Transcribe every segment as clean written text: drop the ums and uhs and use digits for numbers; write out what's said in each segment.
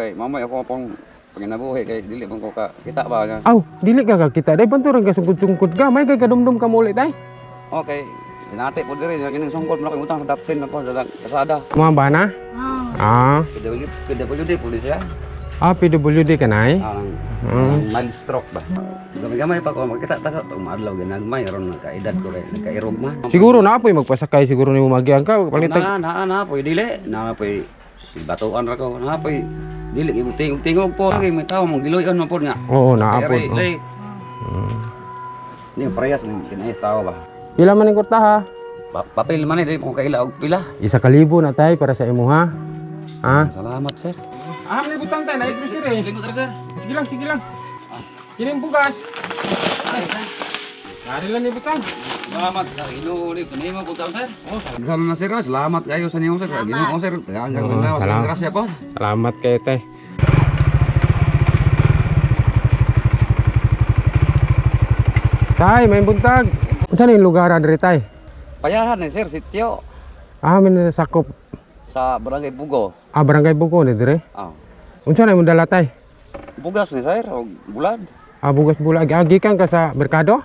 Okay, mamay ako pong panginabuhi kay dili man ko ka kita ba nga. Aw, dili ka kakita day banturan ka sungkod-sungkod ka. May kay kadumdum ka mo ulit tay. Okay. Dinati po diri kining sungkod mo akong utang sa Daplin na po sa kasada. Mga bana? Ah. Ah, PW PWD po di siya. ah PWD ka nay? Ah, mild stroke ba. Gamay-gamay pa ko makita ta ka umaadlaw ginagmay aron nagkaedad ko kay nagkairog man. Siguro na po'y magpasakay siguro nimo magian ka palitag. Na na na po dili na po si batuan ra ko na po dili imo tingog tingog po kay may tawo mong giluyon man pod nga. Oo, naa po. Ay, ay. Ni parehas ning kinais tao ba. Pila man ning kwarta ha? Papel man eh, dili mo kaila og pila. 1,000 na tay para sa imo ha. Ha? Salamat, sir. Ah, may butang tay, naik grocery. Lingkod ra, sir. Sige lang, sige lang. Kini ang bugas. Dari lang ni butang. Salamat sa Ginoo ulit kanimo po sir. Oh, salamat na sir. Salamat kayo sa inyo, sir. Ginoo, sir. Tagaan Oo, ka salamat. Grasya po. Salamat kayo tay. Tay, may buntag. Unsa ni lugar diri tay? Payahan ni sir sityo Ah, may nasakop. sa Barangay Bugo. Ah, barangay Bugo ni dire. Ah. Unsa na imong dala tay? Bugas ni sir og bulad. Ah, bugas bulag. Ah, gikan ka sa merkado?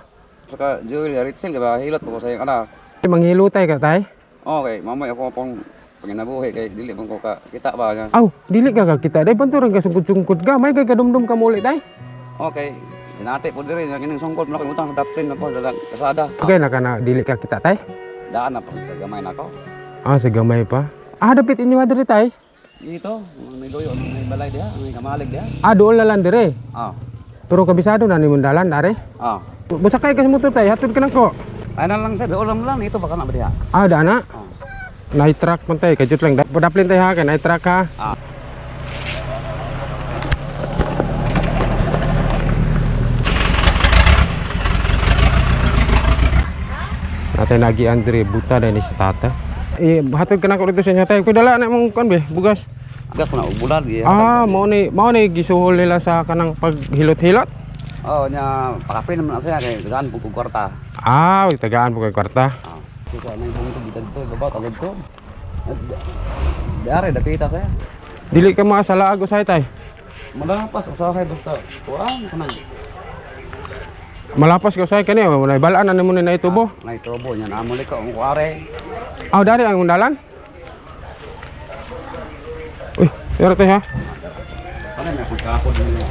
Saka Joel Ritzel ba hilot ko sa iyong anak. Manghilo tay ka tay? Okay, mamay ako pong panginabuhi kay dili man ko ka kita ba nga. Aw, dili ka kakita day banturan ka sungkod-sungkod ka. May kay kadumdum ka mo ulit tay. Okay. Dinati po diri kining sungkod mo akong utang sa Daplin na po sa kasada. Okay na ka na dili ka kita tay. Daan na po gamay na ko. Ah, sa gamay pa. Ah, dapit inyo ha diri tay. Dito, may luyo, may balay diha, may kamalig diha. Ah, dool na lang dire. Ah. Pero kabisado na nimong dalan are. Ah. Busakay ka sa motor tay, hatod ka nako. Ay na lang sir, doon lang lang ito baka na ba diha. Ah, daan na. Ah. Night truck man tay, kajut lang. Daplin tay ha kay night truck ha. Ah. Natay nagi Andre buta dahil ni si tata. Eh, hatod ka na ko dito sa inyo tay. Kuy dala na mong kuan be, bugas. Gas na og bulad giya. Ah, mao ni gisuhol nila sa kanang paghilot-hilot. Oh, nya pakapin naman na siya kay tagaan po kog kwarta. Ah, tagaan po kay kwarta. Ah. Kaya nang bungto dito dito babaw tagod ko. Diare dapita saya. Dili ka maasalaag usay tay. Malapas usahay basta kuan kanang Malapas ka usay kani, wala balaan na nimo ni naitubo. nay tubo nya na amo ko ang kuare. Ah, dari ang undalan. Uy, pero tay ha. Ano may pagkapod niya.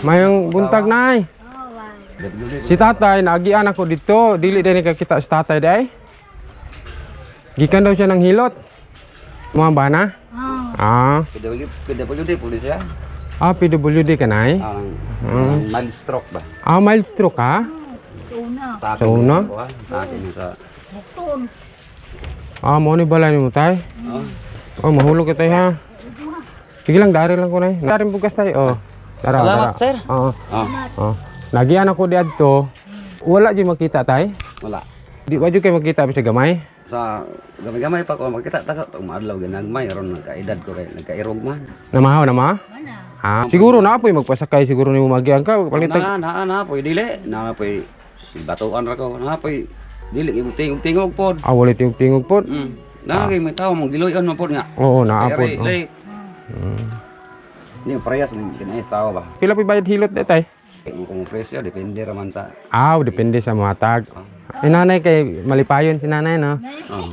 Mayong buntag nay. Si tatay, naagian ako dito. Dili din kakita si tatay day. Gikan daw siya ng hilot. Mga bana? Ah. Ah, PW PWD po di siya. ah PWD ka nay? Ah, mild stroke ba? Ah, mild stroke ha? Una. Taki Sa una? Taki niya sa Bukton. Ah, mo ni balay nimo tay. Oh. Oh, mahulog ka tay ha. Sige lang, dari lang ko nay. Dari bugas tay. Oh. Tara, Salamat, tara. sir. Oo. Oh, Oh. Nagian ako diadto. Wala jud makita tay. wala. Di wa jud kay makita bisag gamay. Sa gamay-gamay pa ko makita ta ka umaadlaw ginagmay aron nagkaedad ko kay nagkairog man. Namahaw na ma? Mana. Ah, siguro na po'y magpasakay siguro nimo magian ka palitag. Na na na po dili na po si batuan ra ko na po dili imo tingog tingog pod. Ah, wala tingog-tingog pod. Na kay may tawo mong giluyon man pod nga. Oo, naa pod. Ay, Oh. ay. Ni parehas ning kinais tao ba. Pila po'y bayad hilot di tay? Kung presyo depende ra man sa Ah, depende sa mga tag. Si nanay kay malipayon si nanay no. oh.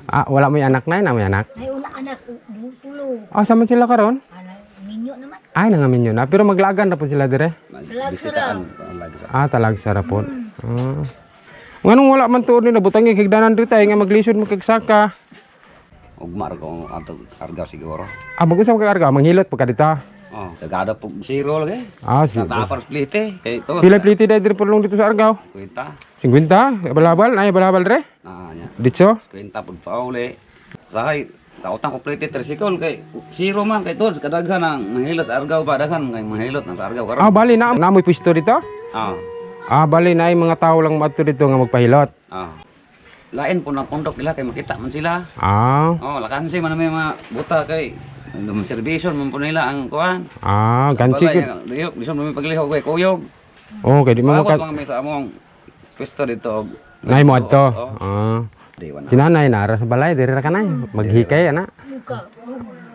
Ah, wala may anak nay, na may anak. Ay una anak tulo. Ah, sama sila karon? Ana minyo naman. Ay, nangamin yun na. Pero maglagan na po sila dire. Magbisitaan lagi sa Ah, talag sa rapon. Ah. Nganong wala man tuod nila butang higdanan dito tay nga maglisod mo kag saka. ugma ra ko ato sargaw siguro. Ah, bago sa kakarga manghilot pagka dito. Oh, tagada po zero lagi. Ah, sige. Natapar plite kay to. Pila pliti dai dire pulong dito sa Argao? Kwenta. 50, balabal, ay balabal re. Na nya. Ditso. Kwenta pud pauli. Sahay kautang ko plite tricycle kay zero man kay to kadaghan ang manghilot sa Argao pa daghan kay manghilot na sa Argao karon. Ah, bali na namoy pwesto dito. Ah. Ah, bali na ay mga tao lang maadto dito nga magpahilot. Ah. Lain po ng pundok nila kay makita man sila. Ah, Oh, lakansi man may mga buta kay ang servisyon man po nila ang kuan. ah, gansi Balay, gud. lihok, bisyon man may paglihok kay kuyog. Oh, kay di man Mabot maka mga may sa among pwesto dito. nay mo adto. Oo. Ah. Di wala. Si nanay nara sa balay diri ra kanay. Maghikay ana. Muka,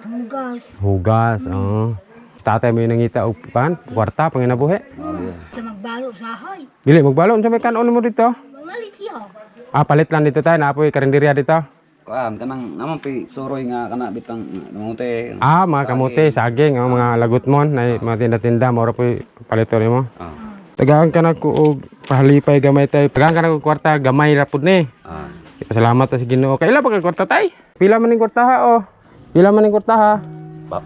hugas. Hugas, oh. Tatay mo yung nangita og kan, kwarta panginabuhi. Oh, yeah. Sa magbalo sa hay. Dili magbalo unsa may kanon mo dito? Mangalit siya. Ah, palit lang dito tay, naapoy karinderya dito. Kuan kanang naman pi suroy nga kana bitang namote. Ah, mga kamote, saging, oh, mga lagutmon, na mga tinda-tinda, mora po palito nimo. Ah. Tagaan ka na ko og pahalipay gamay tay. Tagaan ka na og kwarta gamay ra pud ni. Ah. Pasalamat ta sa Ginoo. Kaila pa kag kwarta tay? Pila man ning kwarta ha oh. Pila man ning kwarta ha?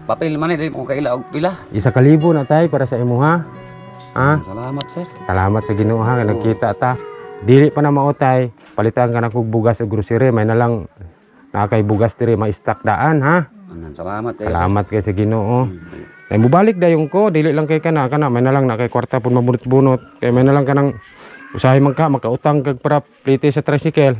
Papel man eh, di ko kaila og pila. 1,000 na tay para sa imo ha. Ha? Salamat sir. Salamat sa Ginoo ha nga nagkita ta. Dili pa na mao tay. Palitan ka na kog bugas o grocery, may na lang naa kay bugas diri ma-stock daan ha. Anan, salamat kayo. Salamat kay sa Ginoo. Ay mubalik dayon ko, dili lang kay kana kana may na lang na kay kwarta pud mabunot-bunot. Kay may na lang kanang usahay man ka makautang kag para plite sa tricycle.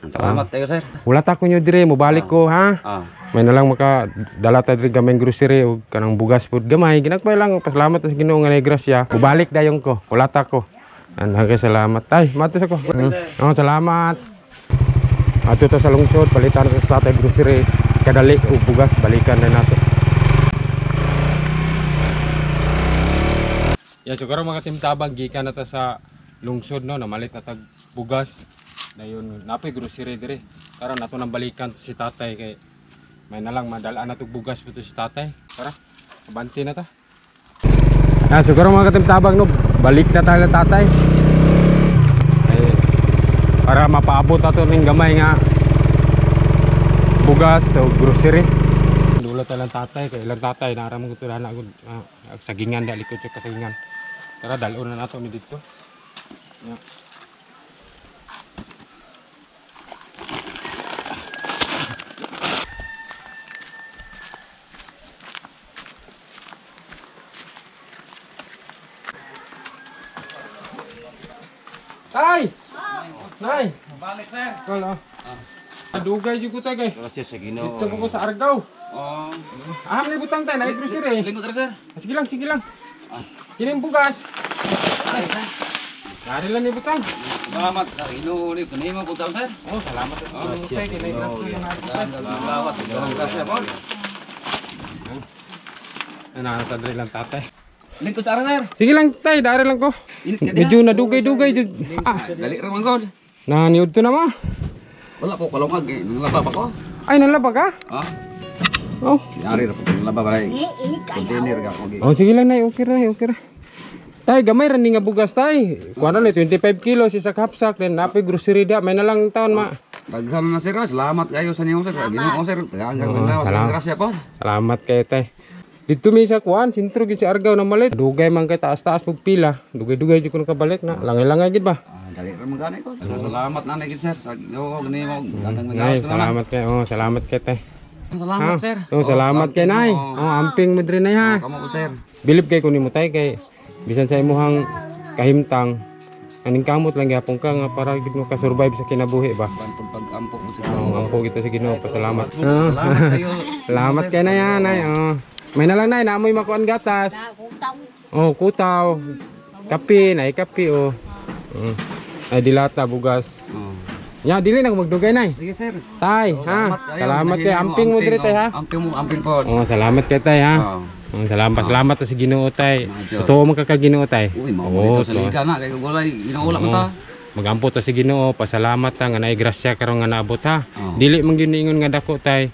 Salamat kayo sir. Wala ta ko nyo dire, mubalik ko ha. Ah. May na lang maka dala ta diri gamay grocery og kanang bugas pud gamay. Ginagmay lang pasalamat sa Ginoo nga nay grasya. Mubalik dayon ko, wala ta ko. Anhang kay salamat. Ay, matos ako. Oh, salamat. Ato ta sa lungsod, palitan sa tatay grocery. Kadali og bugas balikan na nato. Ya, so karon mga timtabang gikan na ta sa lungsod no, namalit na tag bugas. Dayon napoy grocery dire. Karon nato nang balikan si tatay kay may nalang madala na tog bugas pud si tatay. Tara, abante na ta. Ah, so karon mga katimtabang no, balik na tayo ng tatay. Ay, para mapaabot ato ning gamay nga bugas o grocery. Dula ta lang tatay kay ilang tatay naram ko na ako sagingan da likod sa kasagingan. Tara dalon na nato ni dito. Ya. Tay! Nay! Balik sir. Kala. Dugay jud ko tay kay. Gracias sa Ginoo. Dito po ko sa Argao. Oh. Ah, may butang tay, naay grocery. Lingkod ra sir. Sige lang, sige lang. Kini ang bugas. Dari lang ni butang. Salamat sa Ginoo ulit kanimo po sir. Oh, salamat. Oh, tay, kini grasya na natin. Salamat. Gracias po. Ano, tadri lang tatay. Lingkod sa ara sir. Sige lang tay, dari lang ko. Medyo nadugay-dugay jud. Ah, Dali ra man god. naniud to na ma. Wala ko kalungag eh. Nanglaba pa ko. Ay, nalaba ka? Ah. Oh. Yari ra po nanglaba pa Eh, eh, kaya. Container ka ko. Oh, sige lang nay, okay ra, okay ra. Tay, gamay ra ni nga bugas tay. Kuha na ni 25 kilos isa ka hapsak then napoy grocery dia, may na lang taon ma. Daghan na sir. Salamat kayo sa inyo sir. Ginoo sir. Daghang Oo, salamat. salamat. Gracias po. Salamat kayo tay. Dito mi sa kuan, sentro gid si Argao na malit. Dugay man kay taas-taas pug pila. Dugay-dugay jud ko nakabalik na. Langay-langay gid ba? Ah, dali ra man gani ko. Salamat nanay gid sir. Sa Ginoo ganimo. Daghang Nay, nagawas ko na. salamat kayo. Oh, salamat kay tay. Salamat sir. Oh, salamat kay nay. Oh, amping mo diri nay ha. Kamo po sir. Bilib kay ko nimo tay kay bisan sa imuhang kahimtang aning kamot lang gyapon ka nga para gid mo ka survive sa kinabuhi ba. Pantong pag-ampo po sa Oh, ampo kita sa Ginoo, pasalamat. Salamat kayo. Salamat kay nay ha, nay. Oh. May na lang nay, naamoy makuan gatas. Kutaw. Oh, kutaw. Kape, nay kape oh. Ay dilata bugas. Oh. Ya, dili na ko magdugay nay. Sige sir. Tay, ha. Salamat kay amping mo diri tay ha. Amping mo, amping po. Oh, salamat kay tay ha. Oh. Oh, salamat, salamat ta sa Ginoo tay. Mga Diyos. Totoo man ka ka Ginoo tay. Uy, mao Oo, dito sa liga na kay gulay ginaula mo ta. Magampo ta sa Ginoo, pasalamat ta nga naay grasya karon nga naabot ha. Oo. Dili man gyud niingon nga dako tay.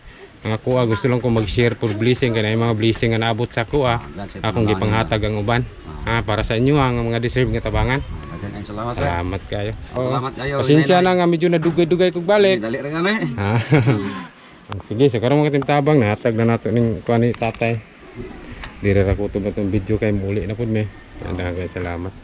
Ang ako ah, gusto lang ko mag-share for blessing kay naay mga blessing nga naabot sa ako ah. Akong gipanghatag ang uban. Ha, para sa inyo ah, nga mga deserve nga tabangan. Daghang kayong salamat sir. Salamat kayo. Oo. Salamat kayo. Pasensya na nga medyo nadugay-dugay kog balik. Dali ra gani. Ha. Sige, so karon mga timtabang nahatag na nato ning kuan ni tatay. Dire ra ko itong video kay muli na pud mi. Daghang salamat.